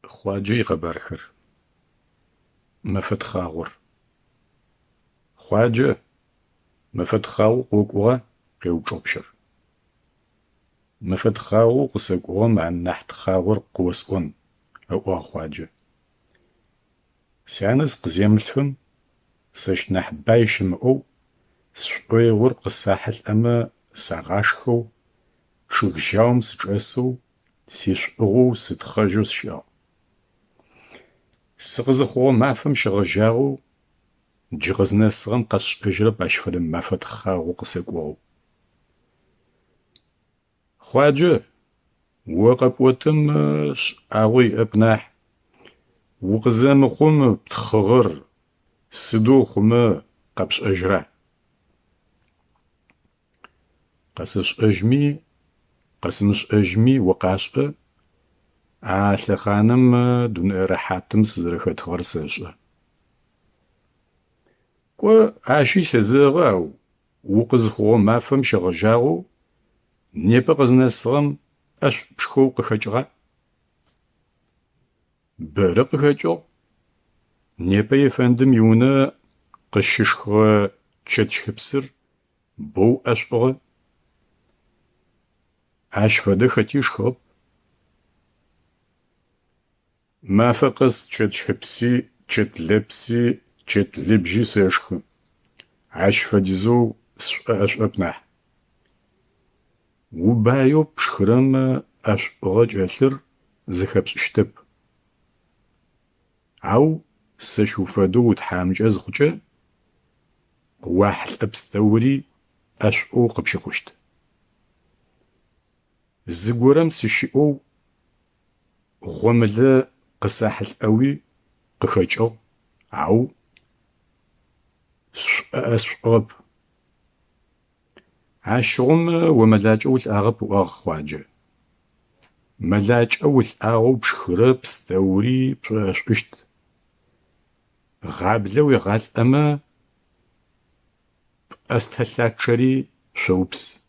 Хъуаджэ икъэбархэр. Мэфэ тхъагъор. Хъуаджэ, мэфэ тхъагъо къыокӏугъа? къеупчӏыгъ пщыр. Мэфэ тхъагъоу къысэкӏугъэм анахь тхъагъор къыосӏон, ыӏуагъ Хъуаджэ. Сянэ сыкъыземылъфым, сэщ нахь бай щымыӏэу, сшӏоигъор къысахьылӏэмэ сагъашхэу, чъыг жьаум сычӏэсэу, сишӏугъоу сытхъэжьэу сыщыӏагъ. Сыкъызыхъугъэ мафэм щегъэжьагъэу джы къызнэсыгъэм къэсшӏэжьырэп ащ фэдэ мэфэ тхъагъо къысэкӏугъэу. Хъуаджэ, о къэпӏотым шӏагъо иӏэп нахь, укъызэмыхъум птхъыгъэр сыдэу хъумэ къэпшӏэжьра? Къэсэшӏэжьми, къэсымышӏэжьми о къашӏэ, а лъэхъаным дунэе рэхьатым сызэрэхэтыгъэр сэшӏэ. Кӏо, ащи сезэгъы, ау укъызыхъугъэ мафэм щегъэжьагъэу непэ къызнэсыгъэм ӏэшӏу пшхэу къыхэкӏыгъа? Бэрэ къыхэкӏыгъ. Непэ ефэндым иунэ къыщышхыгъэ чэтщыпсыр боу ӏэшӏугъэ. Ащ фэдэ хэти ышхыгъэп. Мафэ къэс чэтщыпси, чэт лэпси, чэт лыбжьи сэшхы. Ащ фэдизэу сшӏоӏэшӏоп нахь. Убаеу пшхырэм ӏэшӏугъэ кӏэлъыр зэхэпшӏыщтэп. Ау сэщ уфэдэу утхьамыкӏэ зыхъукӏэ, къыуахьылӏэ пстэури ӏэшӏоу къыпщыхъущт. Зыгорэм сыщыӏэу гъомылэ къысахьылӏэуи къыхэкӏыгъ, ау сшӏоӏэшӏугъэп. Ащыгъум о мэлакӏэ улӏагъэп, ыӏуагъ Хъуаджэ. Мэлакӏэ улӏагъэу пшхырэ пстэури пшӏоӏэшӏущт. Гъаблэ уегъалӏэмэ, пӏэстэ лъачъэри шъоупс.